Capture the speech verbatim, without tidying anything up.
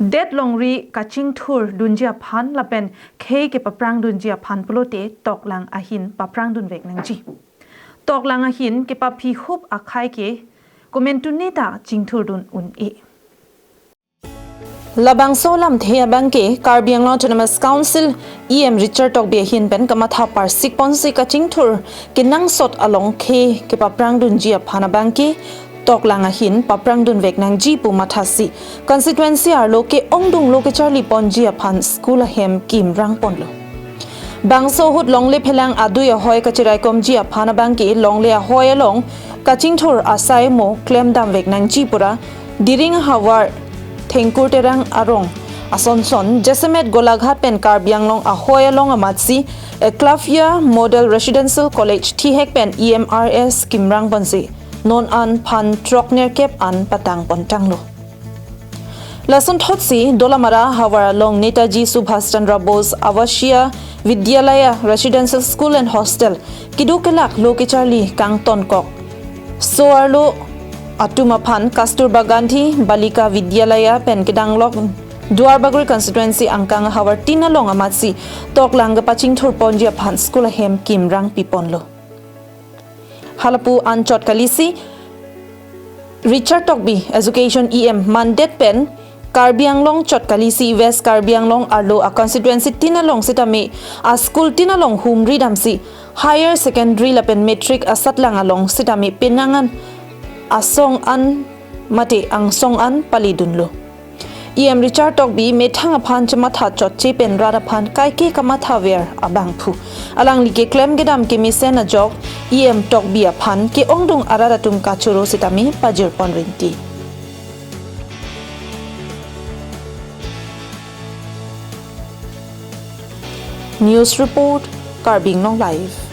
Det longri kachingthur dunji aphan lapen khei kepaprang dunji aphan pulote toklang ahin paprang dunvek nangji. Toklang ahin kepaphi hup akhei ke komantu neta chingthur dun un-e. Labangso lamthe abangke Karbi Anglong Autonomous Council E M Richard Tokbi ahin pen kamatha parsik ponsi kachingthur kenangsot along khei kepaprang dunji aphan abangke toklang ahin paprang dunvek nangji pu mathasi constituency arlo ke-ongdung lo kecharli ponji aphan school ahem kimrang ponlo. Bangso ahut longle phelang adui ahoi kachiraikomji aphan abangke longle ahoi along kachingthur asai mo klemdamvek nangji pura Diring havar Thengkur Terang arong asonson jasemet Golaghat pen Karbi Anglong ahoi along amatsi Eklavya Model Residential College thihek pen E M R S kimrang ponsi non an phan throknerkep an patang pontanglo. Lasonthotsi Dolamara havar along Netaji Subhash Chandra Bose Avashiya Vidyalaya Residential School and Hostel kedo kelak lo kecharli kangtonkok so-arlo atum aphan Kasturba Gandhi Balika Vidyalaya pen kedanglok Duarbagori constituency angkang havar tin along amatsi toklang kepachingthur ponji aphan school ahem kimrang piponlo. Halapu anchot kalisi Richard Tokbi, Education E M mandet pen Karbi Anglong chot kalisi West Karbi Anglong arlo a constituency tin along sitame a school tin along humri damsi higher secondary lapen matric asatlang along sitame penang an asong an mate angsong an palidunlo. E M Richard Tokbi methang aphan chematha chotche pen rat aphan kaike kamathaver abangphu. Alangli keklem kedam kemesen ajok E M Tokbi aphan ke-ongdung arat atum kachoro sitame pajirpon rinti. News report, Karbi Anglong Live.